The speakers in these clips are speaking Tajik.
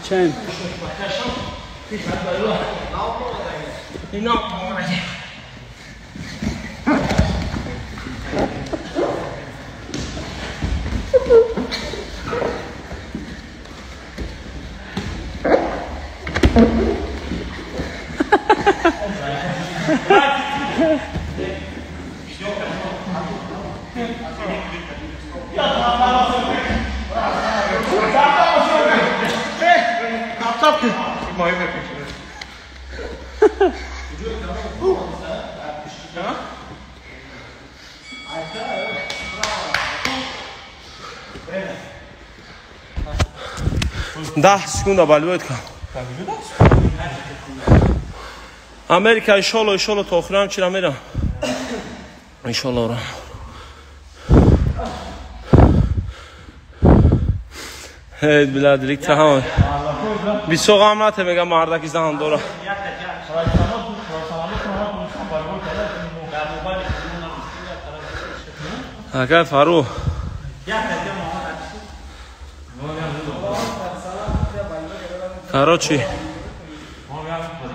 Чен. Да, секунда болевой ка. Америка иншалло, иншалло то охирам чира мерам. Иншалло ра. Эй, била директ ҳам. Бисо ғам нате мега мардаки зан дора. Ака Фару. Короче,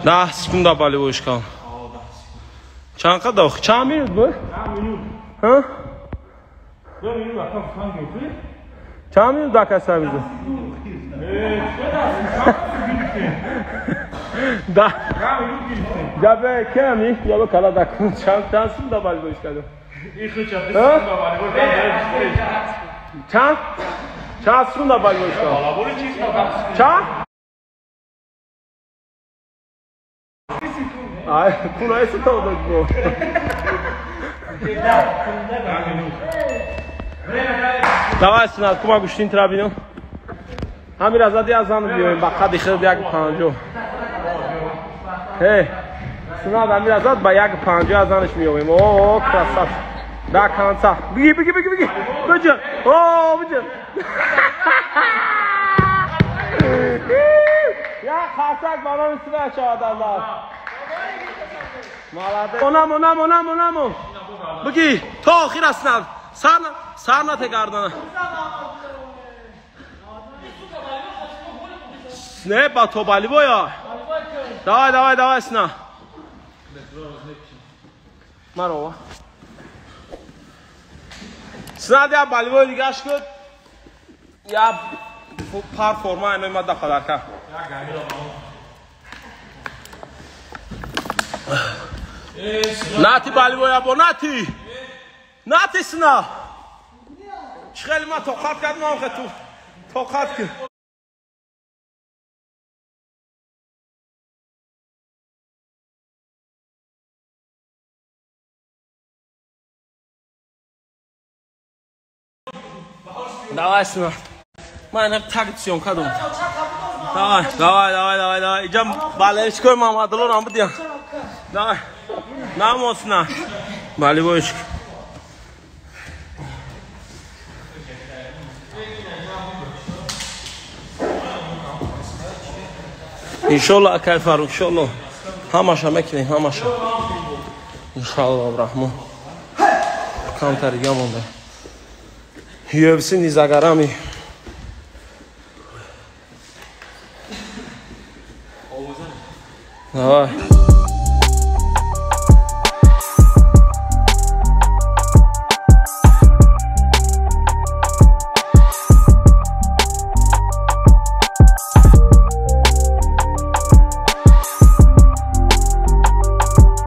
10 секунда болевой шкал. Чанд қадар? Чанд минут бу? Ҳа? Чанд минут дака савизу? Да. Ябе кеми, ябе кала дакун. Чанд секунда болевой шкал? Чанд? Чанд секунда болевой шкал? Чанд? Ай, кунаи ситода бо. Давай синат, кума гӯштин тра бинам. Ҳамира зади азан биёем ба қади хирд 1.50. Ҳе, синат ҳамира зад ба 1.50 азанаш меёвем. О, красавчик. До конца. Беги, беги, беги, беги. Беги. О, беги. Я хасак ба номи сина шавад Аллоҳ. Молодец. Онамо, намо, намо, намо. Беги, то охир аснад. Сар, сар нате гардана. Не, ба то болевой. Давай, давай, давай, сна. Марова. Сна я болевой дигаш куд. Я пар форма ино имада подарка. Нати болевой або нати. Нати сна. Чхел ма тоқат кардам охе ту. Тоқат ки. Давай сна. Ман так съемка дум. Давай, давай, давай, давай, давай. Иҷа болельщикои Мамадулло ам бидиям. Давай. Намосна. Болевойчик. Иншалло акай Фаруқ, иншалло. Ҳамаша мекунем, ҳамаша. Иншалло Раҳмон. Камтар дига монда. UFC не за горами. Давай.